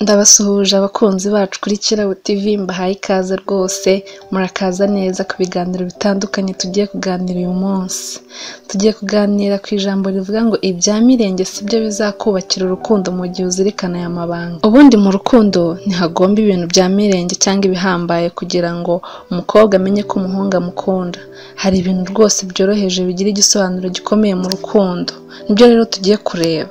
Ndabasuhuje abakunzi bacu kuri Kirabo TV, mbahaye ikaze rwose, murakaza neza ku biganiro bitandukanye tugiye kuganira uyu munsi. Tugiye kuganira ku ijambo rivuga ngo ibya mirenge si byo bizakubakira urukundo mu gihe uzirikana aya mabanga. Ubundi mu rukundo ntihagomba ibintu bya mirenge cyangwa ibihambaye kugira ngo umukobwa amenye ko umuhungu amukunda. Hari ibintu rwose byoroheje bigira igisobanuro gikomeye mu rukundo. Nibyo rero tugiye kureba.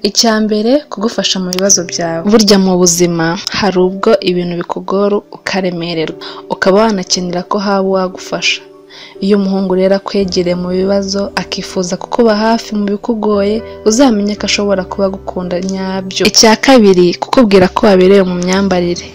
Icya mbere, kugufasha mu bibazo byawe. Burya mu buzima hari ubwo ibintu bikugora ukaremererwa, ukaba wanakenera ko haba uwagufasha. Iyo umuhungu rero akwegereye mu bibazo akifuza kukuba hafi mu bikugoye, uzamenye ko ashobora kuba agukunda nyabyo. Icya kabiri, kukubwira ko waberewe mu myambarire.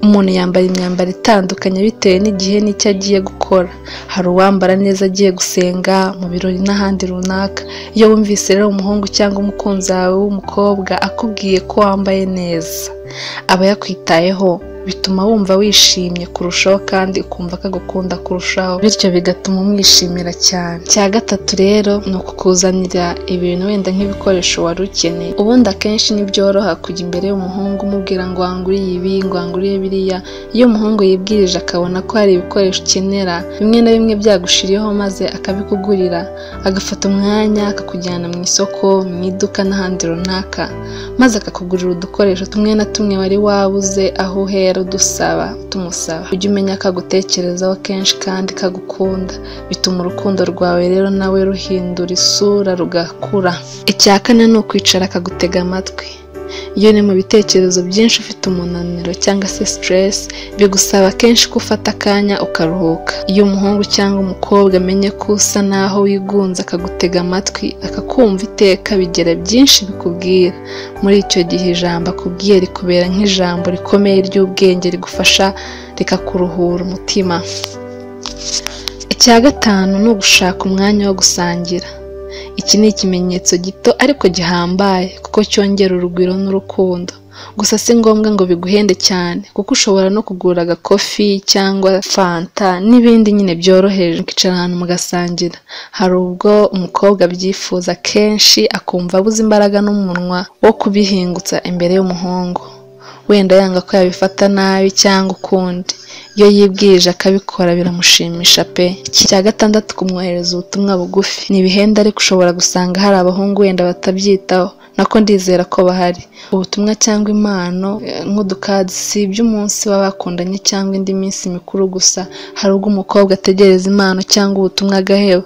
Umuntu yambara imyambaro itandukanye bitewe n'igihe n'icyo agiye gukora. Hari uwambara neza agiye gusenga, mu birori n'ahandi runaka. Iyo wumvise rero umuhungu cyangwa umukunzi wawe w'umukobwa akubwiye ko wambaye neza, aba yakwitayeho, bituma wumva wishimye kurushaho kandi ukumva ko agukunda kurushaho, bityo bigatuma umwishimira cyane. Icya gatatu rero ni ukukuzanira ibintu wenda nk'ibikoresho wari ukeneye. Ubundi akenshi ntibyoroha kujya imbere y'umuhungu umubwira ngo wanguriye ibi, ngo wanguriye biriya. Iyo umuhungu yibwirije akabona ko hari ibikoresho ukenera bimwe na bimwe byagushiriyeho maze akabikugurira, agafata umwanya akakujyana mu isoko, mu iduka n'ahandi runaka, maze akakugurira udukoresho tumwe na tumwe wari wabuze aho uhera udusaba tumusaba. Ujye umenya ko agutekerezaho kenshi kandi kagukunda, bituma urukundo rwawe rero nawe ruhindura isura rugakura. Icya kane ni ukwicara akagutega amatwi. Iyo ni mu bitekerezo byinshi ufite umunaniro cyangwa se stress, bigusaba kenshi ko ufata akanya ukaruhuka. Iyo umuhungu cyangwa umukobwa amenye ko usa naho wigunze akagutega amatwi akakumva iteka, bigira byinshi bikubwira. Muri icyo gihe ijambo akubwiye rikubera nk'ijambo rikomeye ry'ubwenge rigufasha rikakuruhura umutima. Icya gatanu ni ugushaka umwanya wo gusangira. Iki ni ikimenyetso gito ariko gihambaye kuko cyongera urugwiro n'urukundo. Gusa si ngombwa ngo biguhende cyane kuko ushobora no kugura agakofi cyangwa fanta n'ibindi nyine byoroheje, ukicara ahantu mugasangira. Hari ubwo umukobwa abyifuza kenshi akumva abuze imbaraga n'umunwa wo kubihingutsa imbere y'umuhungu, wenda yanga ko yabifata nabi cyangwa ukundi. Iyo yibwirije akabikora biramushimisha pe. Icya gatandatu, kumwohereza ubutumwa bugufi. Ntibihenda ariko ushobora gusanga hari abahungu wenda batabyitaho, nako ndizera ko bahari. Ubutumwa cyangwa impano nk'udukadi si iby'umunsi w'abakundanye cyangwa indi minsi mikuru gusa. Hari ubwo umukobwa ategereza impano cyangwa ubutumwa agaheba.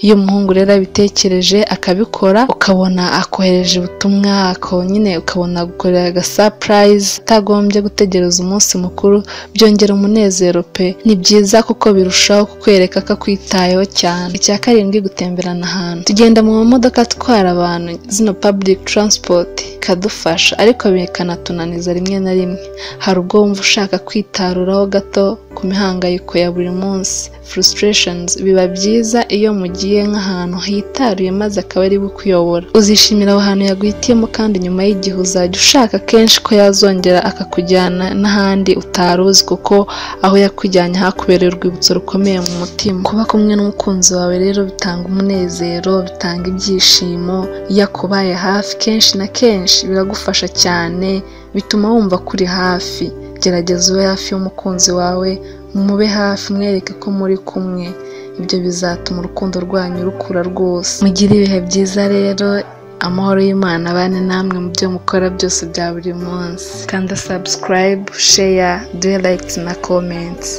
Iyo umuhungu rero abitekereje akabikora, ukabona akohereje ubutumwa nyine, ukabona agukorera agasapurayizi utagombye gutegereza umunsi mukuru, byongera umunezero pe. Ni byiza kuko birushaho kukwereka ko akwitayeho cyane. Icya karindwi, gutemberana ahantu. Tugenda mu mamodoka atwara abantu, zino public transport ikadufasha ariko bikanatunaniza rimwe na rimwe. Hari ubwo wumva ushaka kwitaruraho gato ku mihangayiko ya buri munsi, frustrations. Biba byiza iyo mugiye nk'ahantu hitaruye maze akaba ari bukuyobora. Uzishimira aho hantu yaguhitiyemo kandi nyuma y'igihe uzajya ushaka kenshi ko yazongera akakujyana n'ahandi utari uzi, kuko aho yakujyanye hakubereye urwibutso rukomeye mu mutima. Kuba kumwe n'umukunzi wawe rero bitanga umunezero, bitanga ibyishimo. Iyo akubaye hafi kenshi na kenshi biragufasha cyane, bituma wumva ko uri hafi. Gerageza ube hafi y'umukunzi wawe, mube hafi, mwereke ko muri kumwe. Ibyo bizatuma urukundo rwanyu rukura rwose. Mugire ibihe byiza rero, amahoro y'Imana abane namwe mu byo mukora byose bya buri munsi. Kanda subscribe, share, duhe likes na comments.